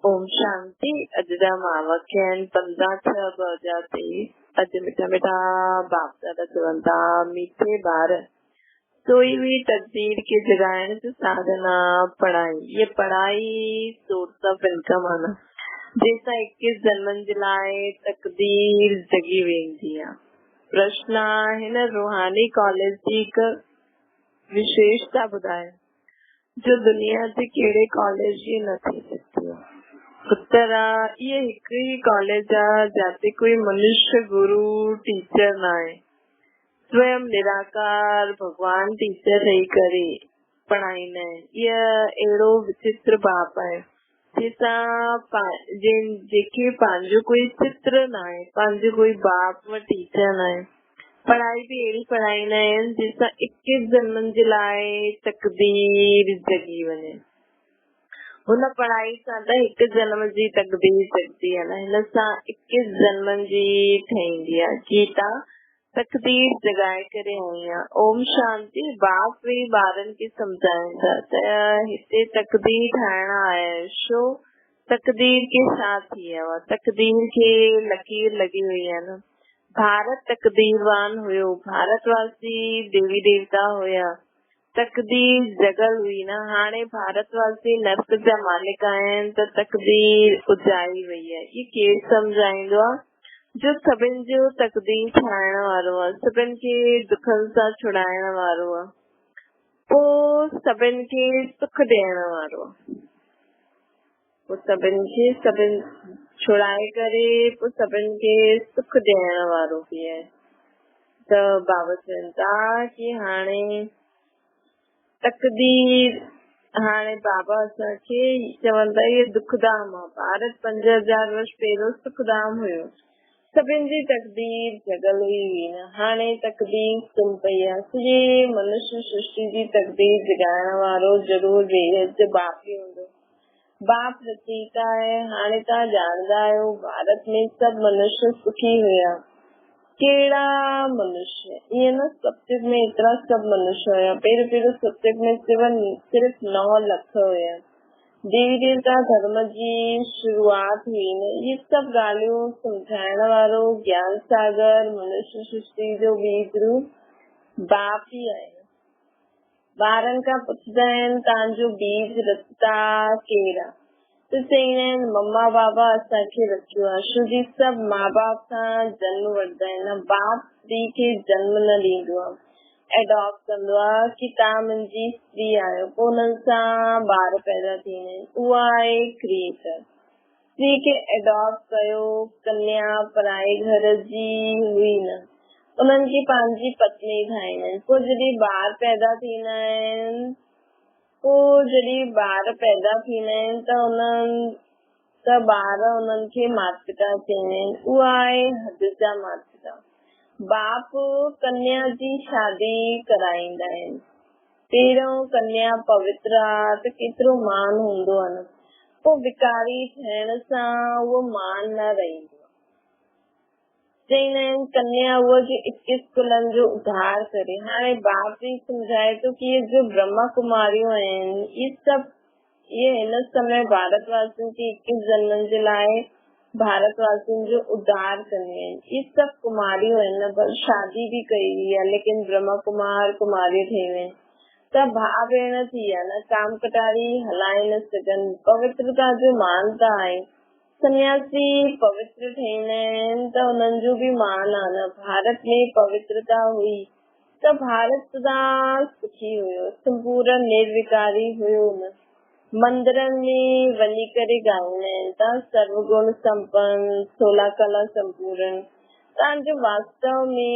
اوم شانتي. اڄ جا مهاواڪيه آهن 15/6/2023. اڄ مٺا مٺا باپ دادا چون ٿا، ميٺي ٻار، سوئي هئي تقدير کي جڳائڻ جو ساڌن آ پڙهائي. هيء پڙهائي سورس آف انڪم آ نه، جنهن سان 21 جنمن جي لاء تقدير جڳي ويندي آ. پرشن آ، هن روحاني ڪاليج جي هڪ وشيشتا ٻڌايو، جو دنيا جي ڪهڙي ڪاليج جي نه ٿي سگهندي آ؟ اتر آ، اهي هڪ ئي ڪاليج آ جاتي ڪوئي منشيه گرو ٽيچر ناهي. سويم نراڪار ڀڳوان ٽيچر رهي ڪري پڙهائيندا آهن. اهي اهڙو وچتر باپ آهي جنهن سان جنهن کي پنهنجو ڪوئي چتر ناهي، پنهنجو ڪوئي باپ و ٽيچر ناهي. پڙهائي به اهڙي پڙهائيندا آهن جنهن سان 21 جنمن جي لاء تقدير جڳي وڃي. هن پڙهائي سان ته هڪ جنم جي تقدير جڳندي آهي نه، هن سان 21 جنمن جي ٺهندي آهي. گيتا تقدير جڳائي ڪري آئي آهي. اوم شانتي. باپ ويهي ٻارن کي سمجهائين ٿا ته هتي تقدير ٺاهڻ آيا آهيو، ڇو تقدير کي ڇا ٿي ويو آهي؟ تقدير کي لڪير لڳي وئي آهي نه. ڀارت تقديروان هيو، ڀارت واسي ديوي ديوتا هيا، تقدير جڳل هئي نه. هاڻي ڀارت واسي نرڪ جا مالڪ آهن ته تقدير اجائي وئي آهي. هي ڪير سمجهائيندو آهي جو سڀن جو تقدير ٺاهڻ وارو آهي، سڀن کي دکن سان ڇڙائڻ وارو آهي، پوء سڀن کي سک ڏيڻ وارو آهي. پوء سڀن کي سڀن ڇڙائي ڪري پوء سڀن کي سک ڏيڻ وارو به آهي. ته بابا چون ٿا ڪي هاڻي تقدير، هاڻي بابا اسان کي چون ٿا اهي دک ڌام آهي. ڀارت 5000 ورش پهريون سک ڌام هيو، سڀن جي تقدير جڳل هئي هئي نه، هاڻي تقدير سم پئي آهي. سڄي منشي سرشٽي جي تقدير جڳائڻ وارو ضرور بيحد جو باپ ئي هوندو. باپ رچيتا آهي. هاڻي توهان ڄاڻندا آهيو ڀارت ۾ سڀ منشيه سکي هيا. ڪهڙا منشيه؟ ائين نه ستيگ ۾ ايترا سڀ منشيه هيا. پهريون پهريون ستيگ ۾ صرف 9 لک هيا. ديوي ديوتا ڌرم جي شروعات هئي نه. اهي سڀ ڳالهيون سمجهائڻ وارو گيان ساگر منشيه سرشتي جو ٻيج روپ باپ ئي آهي. ٻارن کان پڇندا آهن توهان جو بيج رچتا ڪير آ؟ ته چئيندا آهن مما بابا اسان کي رچيو آ. ڇو جي سڀ ماء باپ کان جنم وٺندا آهن نه، باپ استري کي جنم نه ڏيندو آ، ايڊاپٽ ڪندو آ ڪي توهان منهنجي استري آهيو، پوء انهن سان ٻار پيدا ٿيندا آهن. اها آهي ڪريئيٽر. استري کي ايڊاپٽ ڪيو، ڪنيا پرائي گهر جي هئي نه، انهن کي پنهنجي پتني ٺاهيندا آهن، پوء جڏهن ٻار پيدا ٿيندا آهن، پوء جڏهن ٻار پيدا ٿيندا آهن ته انهن ته ٻار انهن کي مات پتا چئيندا آهن، اها آهي حد جا مات پتا. باپ ڪنيا جي شادي ڪرائيندا آهن. پهريون ڪنيا پوتر آ ته ڪيترو مان هوندو آ نه، پوء وڪاري ٺهڻ سان اهو مان نه رهندو آ. چئيندا آهن ڪنيا اها جو 21 ڪلن جو اڌار ڪري. هاڻي باپ به سمجهائي ٿو ڪي اهي جو برهما ڪماريون آهن اهي سڀ اهي هن سمي ڀارت واسين کي 21 جنمن جي لاء ڀارت واسين جو اڌار ڪنديون آهن. اهي سڀ ڪماريون آهن نه ڀل شادي به ڪئي وئي آهي ليڪن برهما ڪمار ڪماريون ٺهي ويون آهن ته ڀاء ڀيڻ ٿي ويا نه ڪام ڪٽاري هلائي نه سگهن. پوترتا جو مان ته آهي. سنياسي پوتر ٺهيندا آهن ته انهن جو به مان آهي نه. ڀارت ۾ پوترتا هئي ته ڀارت سدا سکي هيو، سمپورن نروڪاري هيو نه. مندرن ۾ وڃي ڪري ڳائيندا آهن ته سرو گڻ سمپن، سولا ڪلا سمپورن. تان جو واستو ۾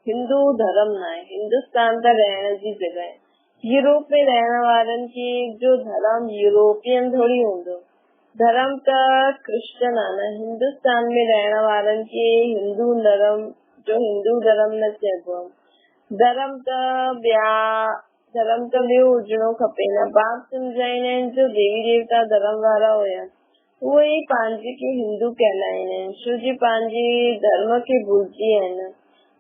هندو ڌرم ناهي. هندستان ته رهڻ جي جڳهه آهي. يورپ ۾ رهڻ وارن کي جو ڌرم يورپين ٿوري هوندو. ڌرم ته ڪرسچن آهي نه. هندستان ۾ رهڻ وارن کي هندو ڌرم جو هندو ڌرم نه چئبو آهي. ڌرم ته ٻيا ڌرم ته ٻيو هجڻو کپي نه. باپ سمجهائيندا آهن جو ديوي ديوتا ڌرم وارا هيا اهي ئي پنهنجي کي هندو ڪهلائيندا آهن ڇو جي پنهنجي ڌرم کي ڀلجي ويا آهن.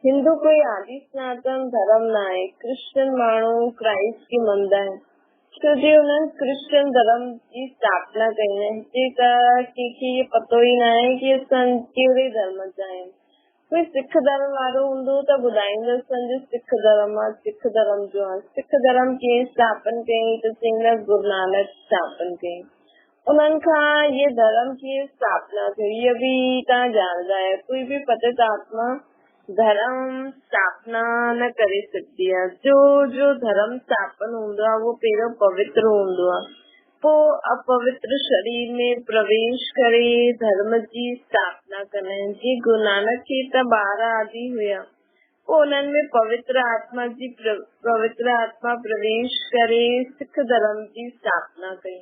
هندو ڪوئي آدي سناتن ڌرم نه آهي. ڪرسچن ماڻهو ڪرائسٽ کي مڃدا آهن. ڇو جي انهن ڪرسچن ڌرم جي اسٿاپنا ڪئي نه. هتي ته ڪنهن کي اهو پتو ئي ناهي ڪي اسان ڪهڙي ڌرم جا آهيون. ڪوئي سک ڌرم وارو هوندو ته ٻڌائيندو اسان جو سک ڌرم آ، سک ڌرم جو آ. سک ڌرم ڪنهن اسٿاپن ڪئي ته چئيندا گرو نانڪ اسٿاپن ڪئي. انهن کان اهي ڌرم جي اسٿاپنا ٿيو اهو به توهان ڄاڻندا آهيو. ڪوئي به پتت آتما ڌرم اسٿاپنا نه ڪري سگهندي آهي. جو جو ڌرم اسٿاپن هوندو آهي اهو پهريون پوتر هوندو آهي، پوء اپوتر شرير ۾ پرويش ڪري ڌرم جي اسٿاپنا ڪندا آهن. جيئن گرو نانڪ کي ته ٻار آدي هيا، پوء انهن ۾ پوتر آتما جي پوتر آتما پرويش ڪري سک ڌرم جي اسٿاپنا ڪئي.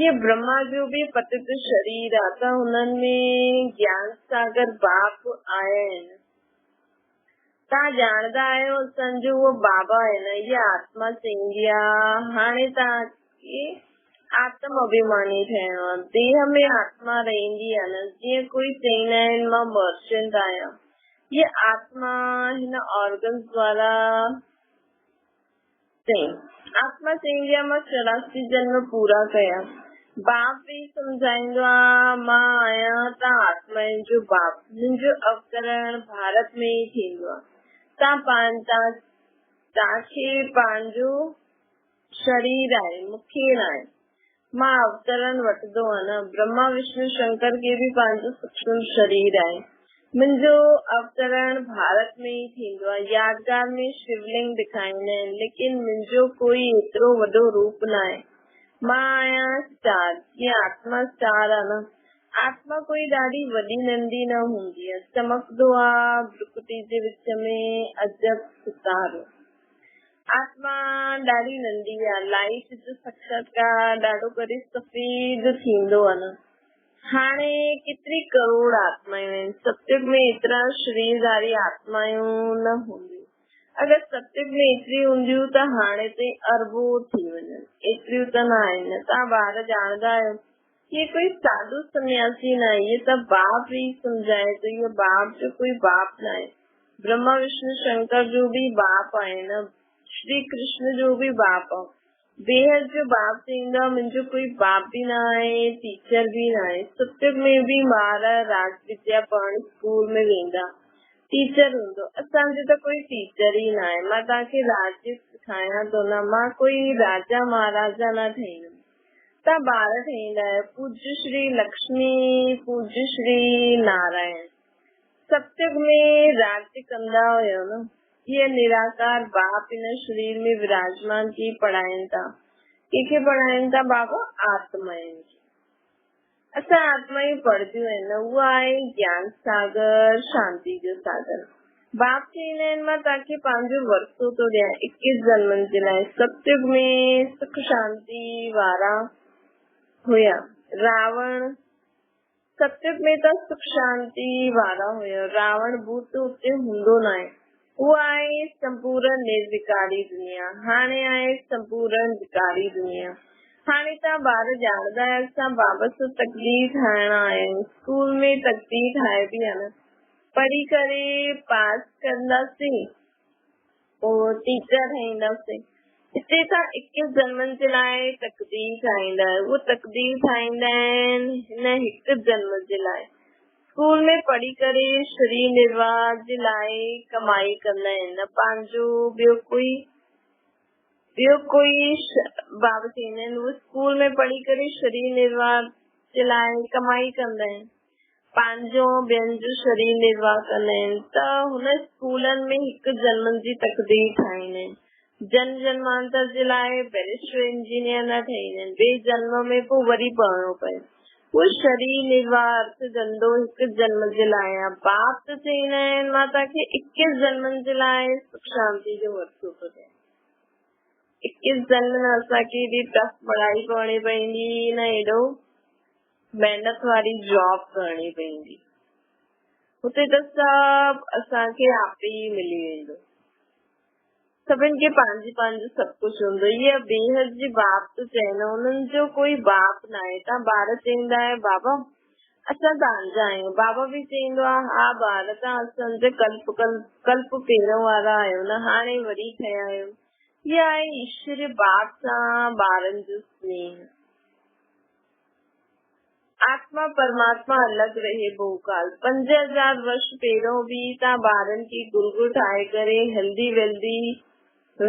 هيء برهما جو به پتت شرير آ ته هنن ۾ گيان ساگر باپ آيا آهن. توهان ڄاڻندا آهيو اسان جو اهو بابا آهي نه، هيء آتما چئيندي آ، هاڻي توهان کي آتم اڀيماني ٺهڻو آ. ديهه ۾ آتما رهندي آ نه، جيئن ڪوئي چئيندا آهن مان مرچنٽ آهيان. هيء آتما هن آرگنز دوارا چئين، آتما چئيندي آ، مان 84 جنم پورا ڪيا. باپ به سمجهائيندو آ، مان آهيان ته آتمائن جو باپ. منهنجو اوترڻ ڀارت ۾ ئي ٿيندو آ. توهان کي پنهنجو شرير آهي، مون کي ناهي. مان اوترڻ وٺندو آهيان نه. برهما، وشنو، شنڪر کي به پنهنجو سوڪشم شرير آهي. منهنجو اوترڻ ڀارت ۾ ئي ٿيندو آهي. يادگار ۾ شولنگ ڏيکاريندا آهن، ليڪن منهنجو ڪوئي ايترو وڏو روپ ناهي. مان آهيان اسٽار، جيئن آتما اسٽار آهي نه. آتما ڪوئي ڏاڍي وڏي ننڍي نه هوندي آهي. چمڪندو آهي ڀرڪٽي جي وچ ۾ عجب ستارو. آتما ڏاڍي ننڍي آ، لائيٽ جو ساکشاتڪار ڏاڍو ڪري سفيد ٿيندو آ نه. هاڻي ڪيتري ڪروڙ آتمايون آهن، ستيگ ۾ ايترا شريرڌاري آتمايون نه هونديون. اگر ستيگ ۾ ايتري هونديون ته هاڻي تائين اربون ٿي وڃن، ايتريون ته نه آهن نه. توهان ٻار ڄاڻندا آهيو، هي ڪوئي ساڌو سنياسي ناهي، هي ته باپ ئي سمجهائي ٿو، هي باپ جو ڪوئي باپ ناهي. برهما وشنو شنڪر جو به باپ آهي نه، شري ڪرشن جو به باپ آ. بيحد جو باپ چئيندو آ منهنجو ڪوئي باپ به نه آهي، ٽيچر به نه آهي. ستيگ ۾ به ٻار راج وديا پڙهڻ اسڪول ۾ ويندا، ٽيچر هوندو. اسان جو ته ڪوئي ٽيچر ئي نه آهي. مان توهان کي راج يوگ سکايان ٿو نه، مان ڪوئي راجا مهاراجا نه ٺهيندم. توهان ٻار ٺهيندا آهيو. پوڄ شري لڪشمي، پوڄ شري نارائڻ. ستيگ ۾ راڄ ڪندا هيا نه. هيء نراڪار باپ هن شرير ۾ وراجمان ٿي پڙهائين ٿا. ڪنهن کي پڙهائين ٿا بابا؟ آتمائن کي. اسان آتمائون پڙهنديون آهن نه. اهو آهي گيان ساگر، شانتي جو ساگر. باپ چئيندا آهن مان توهان کي پنهنجو ورثو ٿو ڏيان اڪيس جنمن جي لاء. ستيگ ۾ سک شانتي وارا هيا. راوڻ ستيگ ۾ ته سک شانتي وارا هيا. راوڻ ڀوت اتي هوندو ناهي. اها آهي سمپورن نروڪاري دنيا. هاڻي آهي سمپورن وڪاري دنيا. هاڻي توهان ٻار ڄاڻندا آهيو اسان بابا سان تقدير ٺاهڻا آهيون. اسڪول ۾ تقدير ٺاهبي آهي نه. پڙهي ڪري پاس ڪنداسين. پوء ٽيچر ٺهينداسين. هتي ته اڪيس جنمن جي لاء تقدير ٺاهيندا آهيو. اهو تقدير ٺاهيندا آهن هن هڪ جنم جي لاء. اسڪول ۾ پڙهي ڪري شرير نرواهه جي لاء ڪمائي ڪندا آهن نه پنهنجو ٻيو ڪوئي ٻيو ڪوئي بابا چوندا آهن اهو اسڪول ۾ پڙهي ڪري شرير نرواهه جي لاء ڪمائي ڪندا آهن. پنهنجو ٻين جو شرير نرواهه ڪندا آهن ته هن اسڪولن ۾ هڪ جنمن جي تقدير ٺاهيندا آهن. جنم جنمانتر جي لاء بئريسٽر انجنيئر نه ٺهيندا آهن. ٻئي جنم ۾ پوء وري پڙهڻو پئي. اهو شرير نرواهه ارٿ ڌنڌو هڪ جنم جي لاء آهي. باپ ته چئيندا آهن مان توهان کي اڪيس جنمن جي لاء سک شانتي جو ورثو ٿو ڏيان. اڪيس جنم نه اسان کي ايڏي ٽف پڙهائي پڙهڻي پوندي نه ايڏو محنت واري جاب ڪرڻي پوندي. هتي ته سڀ اسان کي آپي ئي ملي ويندو. سڀن کي پنهنجي پنهنجو سڀ ڪجهه هوندو. هيء بيحد جي باپ ته چئن انهن جو ڪوئي باپ ناهي. تان ٻار چئيندا آهيو بابا اسان توهان جا آهيون. بابا به چئيندو آهي ها ٻار توهان اسان جا ڪلپ ڪلپ ڪلپ پهريون وارا آهيو نه هاڻي وري ٺهيا آهيو. اها آهي ايشوري باپ سان ٻارن جو سنيهه. آتما پرماتما الڳ رهي بهوڪال. 5000 ورش پهريون به تان ٻارن کي گرگو ٺاهي ڪري هيلدي ويلدي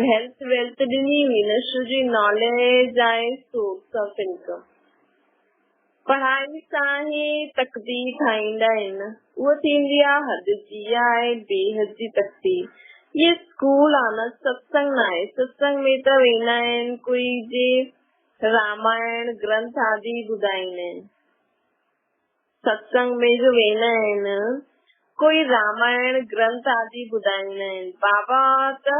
هيلٿ ويلٿ ڏني هئي نه ڇو جي ناليج آهي سورس آف انڪم. پڙهائي سان ئي تقدير ٺاهيندا آهن. اها ٿيندي آ حد جي، اها آهي بيحد جي تقدير. هي اسڪول آ نه ستسنگ ناهي. ستسنگ ۾ ته ويندا آهن ڪوئي جي رامائڻ گرنٿ آدي ٻڌائيندا آهن. ستسنگ ۾ جو ويندا آهن ڪوئي رامائڻ گرنٿ آدي ٻڌائيندا آهن. بابا ته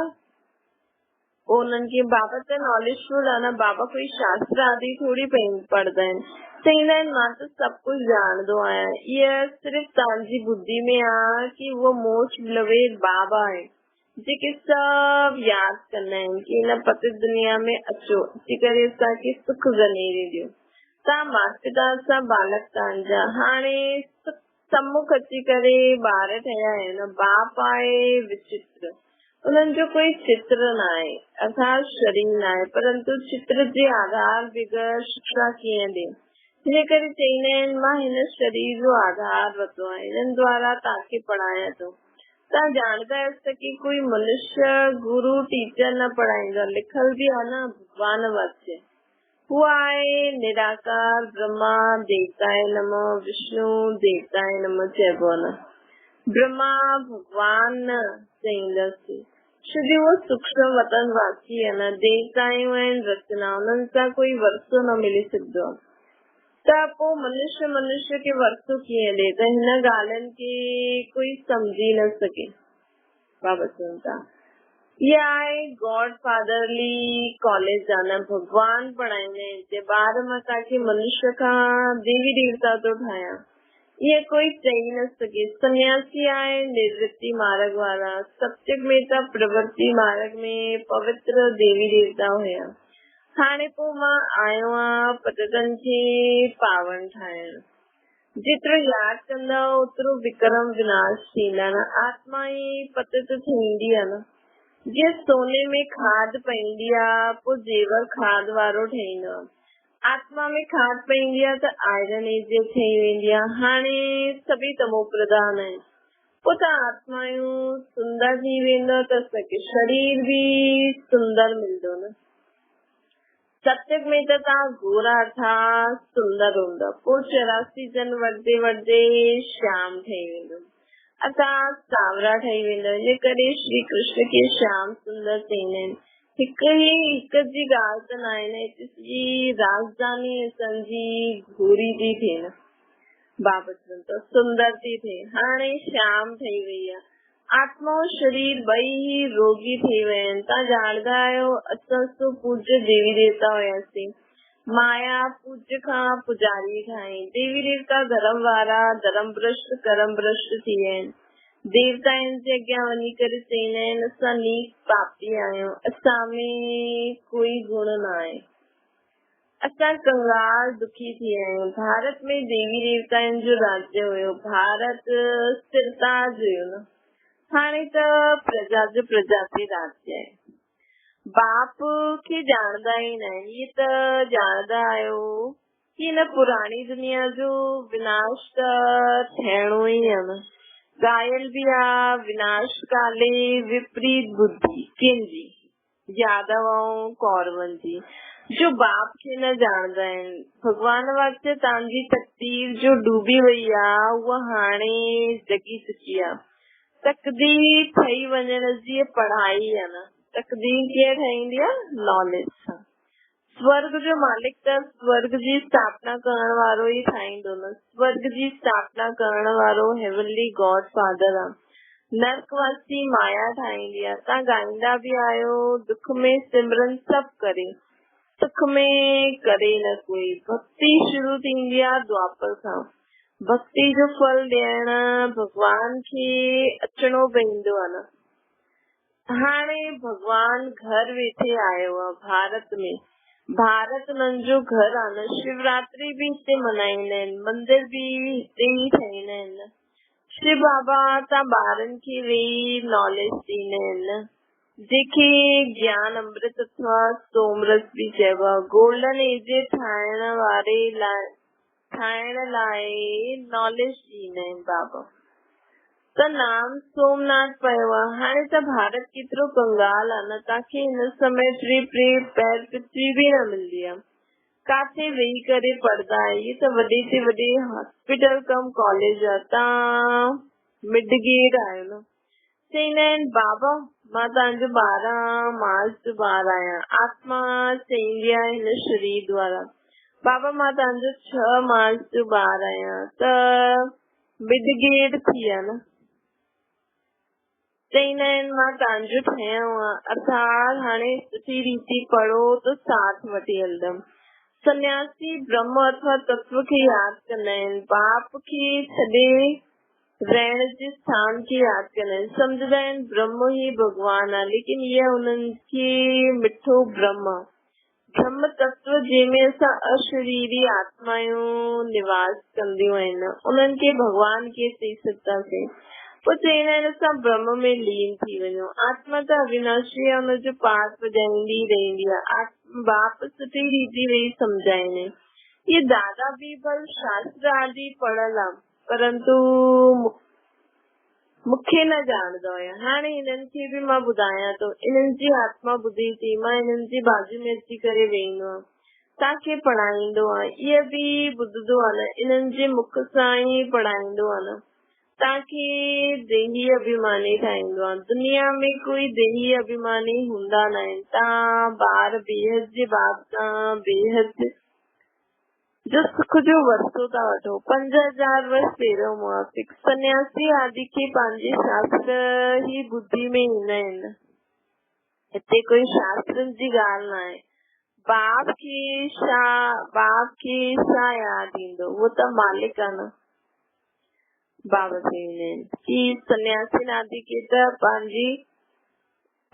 پوء انهن کي بابا ته ناليج فل آ نه بابا ڪوئي شاستر آدي ٿوري پڙهندا آهن. چئيندا آهن مان ته سڀ ڪجهه ڄاڻندو آهيان. اها صرف توهان جي ٻڌي ۾ آ ڪي اهو موسٽ بلويڊ بابا آهي جيڪي سڀ ياد ڪندا آهن ڪي هن پتت دنيا ۾ اچو اچي ڪري اسان کي سک غنيري ڏيو. توهان مات پتا سان بالڪ توهان جا هاڻي سمک اچي ڪري ٻار ٺهيا آهن. باپ آهي وچتر، انهن جو ڪوئي چتر ناهي، ارٿات شرير ناهي، پرنتو چتر جي آڌار بغير شڪشا ڪيئن ڏي؟ هن ڪري چئيندا آهن، مان هن شرير جو آڌار ورتو آهي، هنن دوارا توهان کي پڙهايان ٿو. توهان ڄاڻندا آهيو ته ڪي ڪوئي منشيه گرو ٽيچر نه پڙهائيندو آهي، لکيل به آهي نه ڀڳوان واچ. هو آهي نراڪار برهما ديوتائي نمه وشنو ديوتائي نمه چئبو نه برهما ڀڳوان نه چئيندس ڇو جو اهو سوڪشم وطن واسي آهي نه ديوتائيون آهن رچنا انهن سان ڪوئي ورثو نه ملي سگهندو آهي ته پوء منشيه منشيه کي ورثو ڪيئن ڏي ته هن ڳالهين کي ڪوئي سمجهي نه سگهي. بابا چون ٿا اها آهي گاڊ فادرلي ڪاليج آ نه ڀڳوان پڙهائيندا آهن هتي ٻار مان توهان کي منشيه کان ديوي ديوتا ٿو ٺاهيان ائين ڪوئي چئي نه سگهي سنياسي آهي نروتي مارڳ وارا ستيگ ۾ ته پرورتي مارڳ ۾ پوتر ديوي ديوتا هيا هاڻي پوء مان آيو آهيان پتتن کي پاون ٺاهڻ. جيترو ياد ڪندؤ اوترو وڪرم وناش ٿيندا نه آتما ئي پتت ٿيندي آ نه جيئن سوني ۾ کاڌ پئيندي آ پو زيور کاڌ وارو ٺهيندو آ آتما ۾ کاڌ پئيندي آ ته آئرن ايج ٺهي ويندي آ هاڻي سڀئي تمو پرڌان آهن پو ته آتمايون سندر ٿي ويندو ته اسان کي شرير به سندر ملندو نه. ستيگ ۾ ته توهان گورا ٿا سندر هوندا پوء 84 جن وڌندي وڌندي شيام ٺهي ويندو اسان سانورا ٺهي ويندا ان ڪري شري ڪرشن کي شيام سندر چئيندا آهن هڪ ئي هڪ جي ڳالهه ته ناهي نه هتي سڄي راجڌاني اسان جي گوري ٿي ٿئي نه بابت ته سندر ٿي ٿئي هاڻي شيام ٺهي وئي آهي آتما ۽ شرير ٻئي ئي روڳي ٿي ويا آهن. توهان ڄاڻندا آهيو، اسان سو پوڄ ديوي ديوتا هياسين. مايا پوڄ کان پوڄاري ٺاهين. ديوي ديوتا ڌرم وارا ڌرم ڀرشٽ ڪرم ڀرشٽ ٿي ويا آهن. ديوتائن جي اڳيان وڃي ڪري چئيندا آهن، اسان نيچ پاپي آهيون، اسان ۾ ڪوئي گڻ ناهي. اسان ڪنگال دکي ٿي ويا آهيون. ڀارت ۾ ديوي ديوتائن جو راجيه هيو. ڀارت سرتاج هيو نه. هاڻي ته پرجا جو پرجا تي راجيه آهي. باپ کي ڄاڻندا ئي ناهن. هي ته ڄاڻندا آهيو ڪي هن پراڻي دنيا جو وناش ته ٿيڻو ئي آهي نه. ڳايل به آ وناش ڪالي وپريت ٻڌي ڪنهن جي؟ يادو ۽ ڪورون جي، جو باپ کي نه ڄاڻندا آهن. ڀڳوان واسطي توهان جي تقدير جو ڊوبي وئي آ، اها هاڻي جڳي چڪي آ. تقدير ٺهي وڃڻ جي پڙهائي آ نه. تقدير ڪيئن ٺهيندي آ؟ ناليج سان. سورڳ جو مالڪ ته سورڳ جي اسٿاپنا ڪرڻ وارو ئي ٺاهيندو نه. سورڳ جي اسٿاپنا ڪرڻ وارو هيونلي گاڊ فادر آ. نرڪ واسي مايا ٺاهيندي آ. تان ڳائيندا به آهيو دک ۾ سمرن سڀ ڪري، سک ۾ ڪري نه ڪوئي. ڀڳتي شروع ٿيندي آ دوآپر کان. ڀڳتي جو ڦل ڏيڻ ڀڳوان کي اچڻو پئيندو آ نه. هاڻي ڀڳوان گهر ويٺي آيو آ ڀارت ۾. ڀارت انهن جو گهر آ نه. شوراتري به هتي ملهائيندا آهن. مندر به هتي ئي ٺهيندا آهن نه. شو بابا تان ٻارن کي ويهي ناليج ڏيندا آهن نه. جنهن کي گيان امرت اٿوا سومرس به چئبو آهي. گولڊن ايج ٺاهڻ واري لاء ٺاهڻ لاء ناليج ڏيندا آهن بابا. ته نام سومناٿ پيو آهي. هاڻي ته ڀارت ڪيترو ڪنگال آهي نه توهان کي هن سمي ٽي پري پير پٿري به نه ملندي آهي. ڪاٿي ويهي ڪري پڙهندا آهيو هي ته وڏي تي وڏي هاسپيٽل ڪم ڪاليج آ تان مڊ گيٽ آهيو نه چئيندا آهن بابا مان توهان جو 12 مارچ جو ٻار آهيان آتما چئيندي آهي هن شرير دوارا بابا مان توهان جو 6 مارچ جو ٻار آهيان ته مڊ گيٽ ٿي ويا نه چئيندا آهن مان توهان جو ٺهيو آهيان ارٿات هاڻي سٺي ريتي پڙهو ته ساٿ وٺي هلندم. سنياسي برهم اٿوا تتو کي ياد ڪندا آهن. باپ کي ڇڏي رهڻ جي اسٿان کي ياد ڪندا آهن. سمجهندا آهن برهم ئي ڀڳوان آهي ليڪن اها انهن کي مٺو برهم آهي. برهم تتو جنهن ۾ اسان اشريري آتمائون نواس ڪنديون آهن، انهن کي ڀڳوان ڪيئن چئي سگهنداسين؟ پوء چئيندا آهن اسان برهم ۾ لين ٿي وڃون. آتما ته اويناشي آهي، ان جو پاٺ وڄائيندي ئي رهندي آهي. باپ سٺي ريتي ويهي سمجهائين. هي دادا به ڀل شاستر آدي پڙهيل آهي، پرنتو مون کي نه ڄاڻندو آهيان. هاڻي هنن کي به مان ٻڌايان ٿو. انهن جي آتما ٻڌي ٿي. مان هنن جي بازو ۾ اچي ڪري ويهندو آهيان. توهان کي پڙهائيندو آهيان. اهي به ٻڌندو آهي نه. انهن جي مک سان ئي پڙهائيندو آهيان نه. توهان کي ديهي اڀيماني ٺاهيندو آهيان. دنيا ۾ ڪوئي ديهي اڀيماني هوندا ناهن. توهان ٻار بيحد جي باپ سان بيحد جو سک جو ورثو ٿا وٺو. 5000 ورس پهريون موافق سنياسي آدي کي پنهنجي شاستر ئي ٻڌي ۾ ايندا آهن. هتي ڪوئي شاسترن جي ڳالهه ناهي. باپ کي ڇا باپ کي ڇا ياد ايندو؟ اهو ته مالڪ آهي نه. بابا چئيندا آهن ڪي سنياسين آدي کي ته پنهنجي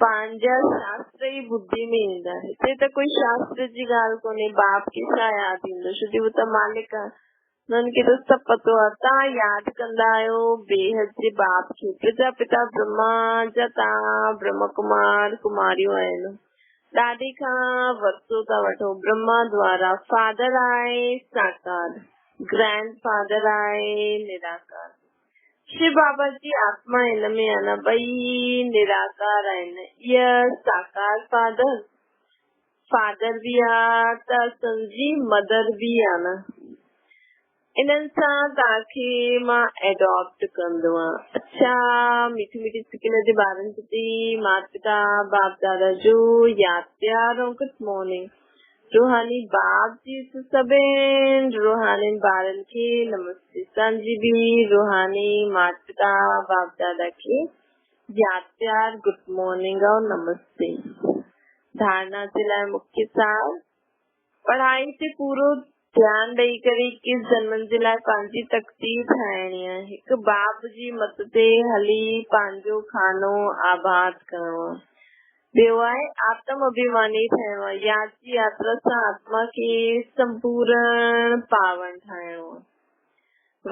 پنهنجا شاستر ئي ٻڌي ۾ ايندا. هتي ته ڪوئي شاستر جي ڳالهه ڪونهي. باپ کي ڇا ياد ايندو؟ ڇو جو هو ته مالڪ آهي. انهن کي ته سڀ پتو آهي. توهان ياد ڪندا آهيو بيحد جي باپ کي. پرجا پتا برهما جا توهان برهما ڪمار ڪماريون آهن. ڏاڏي کان ورثو ٿا وٺو. برهما دوارا. فادر آهي ساڪار. گرينڊ فادر آهي نراڪار. شو بابا جي آتما هن ۾ آهي نه، ٻئي نراڪار آهن. اها ساڪار فادر، فادر به آ ته اسان جي مدر به آ نه. انهن سان توهان کي مان ايڊاپٽ ڪندو آهيان. اڇا مٺي مٺي سڪل جي ٻارن پرتي مات پتا باپ دادا جو ياد پيار ۽ گڊ مارننگ. روحاني باپ جي سڀني روحانين ٻارن کي نمستي. اسان جي به روحاني مات پتا باپ دادا کي ياد پيار گڊ مارننگ ۽ نمستي. ڌارنا جي لاء مکيه سار پڙهائي تي پورو ڌيان ڏئي ڪري 21 جنمن جي لاء پنهنجي تقدير ٺاهڻي آهي. هڪ باپ جي مت تي هلي پنهنجو خانو آباد ڪرڻو آهي. ٻيو آهي آتم اڀيماني ٺهڻو آهي. ياد جي ياترا سان آتما کي سمپورڻ پاون ٺاهڻو آهي.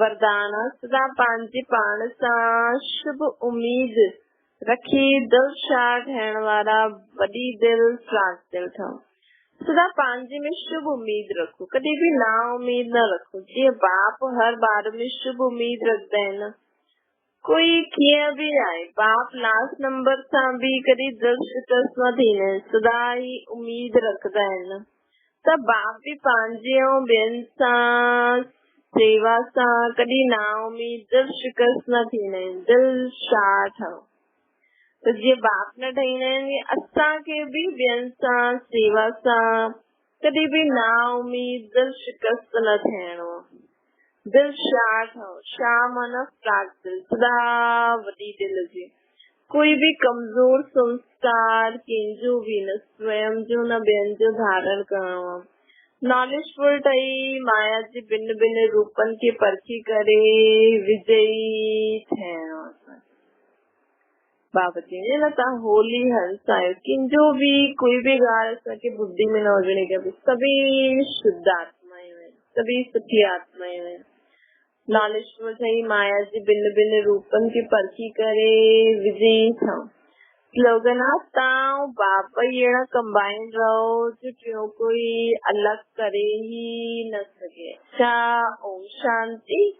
وردان آهي سدا پنهنجي پاڻ سان شڀ اميد رکي دل شاهه ٺهڻ وارا وڏي دل فراخ دل ٺهو. سدا پنهنجي ۾ شڀ اميد رکو. ڪڏهن به نا اميد نه رکو. جيئن باپ هر ٻار ۾ شڀ اميد رکندا آهن. ڪوئي ڪيئن به آهي، باپ لاسٽ نمبر سان به ڪڏهن دل شڪست نه ٿيندا آهن، سدا هي اميد رکندا آهن ته باپ به پنهنجي ۽ ٻين سان سيوا سان ڪڏهن نااميد دل شڪست نه ٿيندا آهن، دل شاهه ٺهو ته جيئن باپ نه ٺهيندا آهن تيئن اسان کي به ٻين سان سيوا سان ڪڏهن به نااميد دل شڪست نه ٿيڻو آهي. دل شاهه ٺهو، شاهه معنيٰ فراخ دل، سدا وڏي دل هجي. ڪوئي به ڪمزور سنسڪار ڪنهن جو به نه سويم جو نه ٻين جو ڌارڻ ڪرڻو آهي. ناليج فل ٺهي مايا جي ڀن ڀن روپن کي پرکي ڪري وجئي ٿيڻو آهي. بابا چيائين نه توهان هولي هنس آهيو، ڪنهن جو به ڪوئي به ڳالهه اسان کي ٻڌي ۾ نه هجڻي کپي، سڀئي شڌ آتمائون آهن، سڀئي سٺي آتمائون آهن. ناليشور سائين مايا جي ڀن ڀن روپن کي پرکي ڪري وجئي ٿئون. سلوگن آ، توهان ۽ باپ ئي اهڙا ڪمبائنڊ رهو جو ٽيون ڪوئي الڳ ڪري ئي نه سگهي. اڇا، اوم شانتي.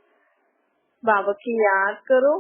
بابا کي ياد ڪرو.